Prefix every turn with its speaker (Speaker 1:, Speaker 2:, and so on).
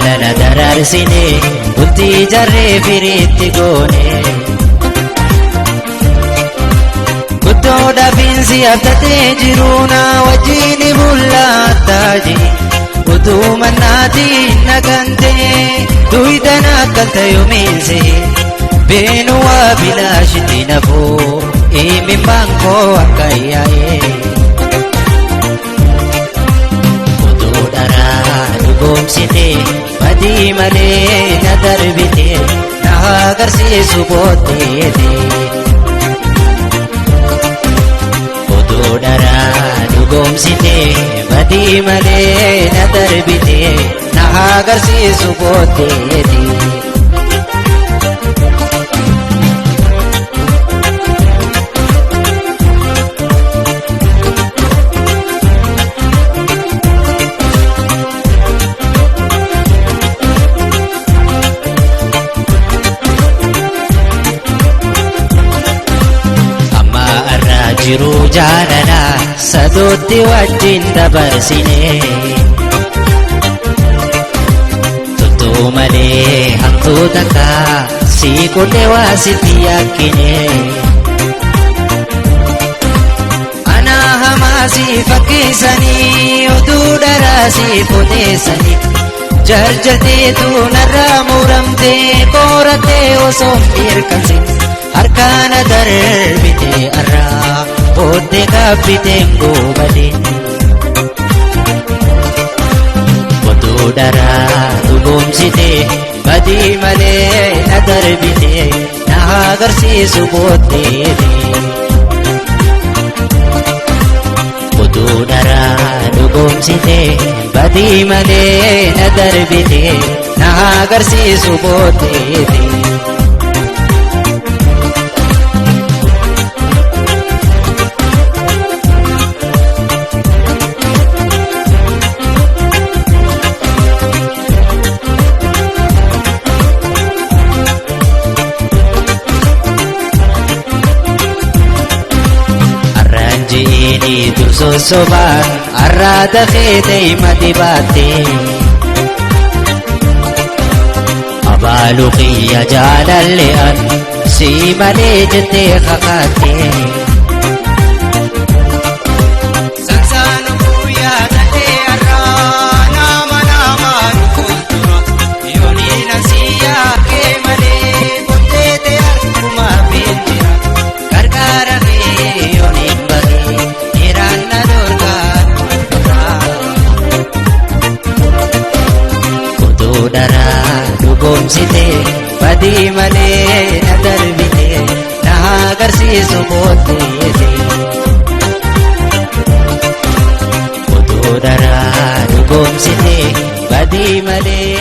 Speaker 1: Jaalala daraarsine bultii jarree firiitti goone. Guddoo dhabiinsi abdatee jiru na wajjin bullaataa utuu mannaatiin nagantee duydan akka ta'umiinse beenu waa bilaashitti nafuu imimmaan koo akka yaa'ee. Utuu dharaa dhugoomsite badii malee na darbite na agarsiisu booddeete. Utuu dharaa dhugoomsite badii malee na darbite na agarsiisu booddeete. Amma irraa jiru jaalala sadootti wajjin dabarsine. Tuttuu malee hamtuu takka si qullee waa sitti yakkine. Ana hamaa si fakkeessanii oduu dharaa si odeessanii. Jarjarteetu narraa muramtee qorattee osoo hin hirkamsin. Harkaana darbite arraa booddee kaabbiteen goobadeen. Oduu dharaa dhugoomsite badii malee na darbite na agarsiisu booddeete. Oduu dharaa dhugoomsite badii malee na darbite na agarsiisu booddeete. Arranjiini dursosobaan arraata feete himati baatte. Abaalu kiyya jaalalli an si malee jettee kakaatte.
Speaker 2: Sansaan guyyaa ta'ee har'aa nama namaan fuuldura yooniin asii yaakee malee qotteete harkuma beekjira
Speaker 1: Gargaara kee yooniin bahee dhiiraan na dorgaa. Utuu dharaa dhugoomsite badii malee na darbite na agarsiisu booddeete. Utuu dharaa dhugoomsite badii malee.